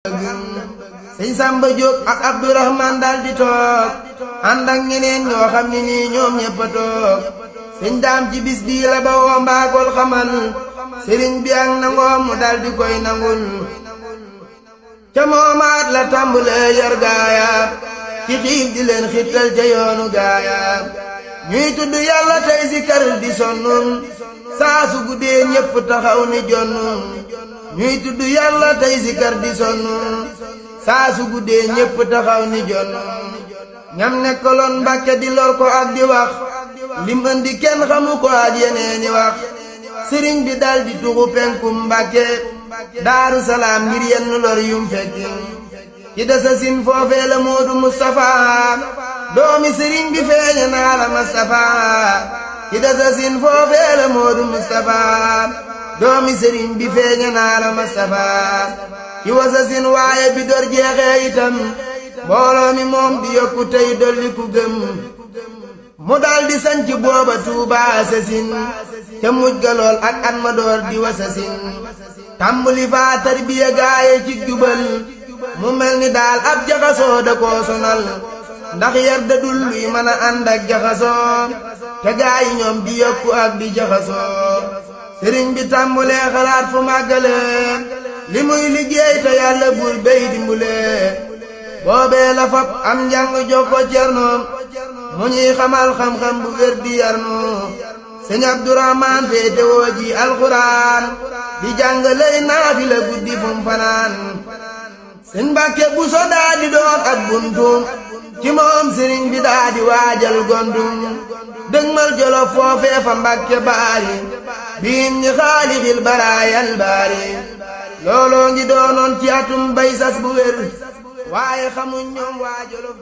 sëñ Samba Diop ak Abdourahman dal di toog ànd ak ñeneen ñoo xam ne nii ñoom ñëpp a toog sëñ daam ci bis bii la ba woo mbaagol xamal sëriñ bi ak nangoom mu dal di koy nangul ca moomaat la tàmbulee yar gaaya ci xiif di leen xittal ca yoonu gaaya ñuy tudd yàlla tey si kër di sonnun saa su guddee ñëpp taxaw ni jonnun ñuy tudd yàlla tey si kër di sonnun saa su guddee ñëpp taxaw ni jonnun ñam nekkaloon Mbàkke di lor ko ak di wax lim andi kenn xamu ko ak yeneeni wax sëriñ bi dal di tuxu penkum Mbàkke Daaru Salaam ngir yenn lor yum fekki ci desa sin foofee la Moodu Mustafa doomi sëriñ bi feeñe naa la Mustafa ci desa sin foofee la Moodu Mustafa doomi sëriñ bi feeñe naa la Mustafa ci wasa sin waaye bi dor jeexee itam mbooloo mi moom di yokku tey dolli ku gëm mu dal di sanc booba Tuubaa sasin ca mujj ga lool ak at ma door di wasasin tàmbuli faa tarbiya gaaye ci jubal mu mel ni daal ab jaxasoo da koo sonal ndax yar dadul luy mën a ànd ak jaxasoo te gaayi ñoom di yokku ak di jaxasoo sëriñ bi tàmbulee xalaat fu màggale li muy liggéey te yàlla bul béy dimbule boobee la fab am njàng jox ko Cerno mu ñuy xamal xam-xam bu wér di yarnu sëñ Abdourahman féete woo ji alxuraan di jàng lay naafila guddi fum fanaan sëñ Mbàkke bu so daa di doon ak buntum ci moom sëriñ bi daa di waajal gondum dëgmal Jolof foofee fa Mbàkke baari biim ñi xaalixil baraayal baari looloo ngi doonoon ci atum bay sas bu wér waaye xamuñ ñoom waa Jolof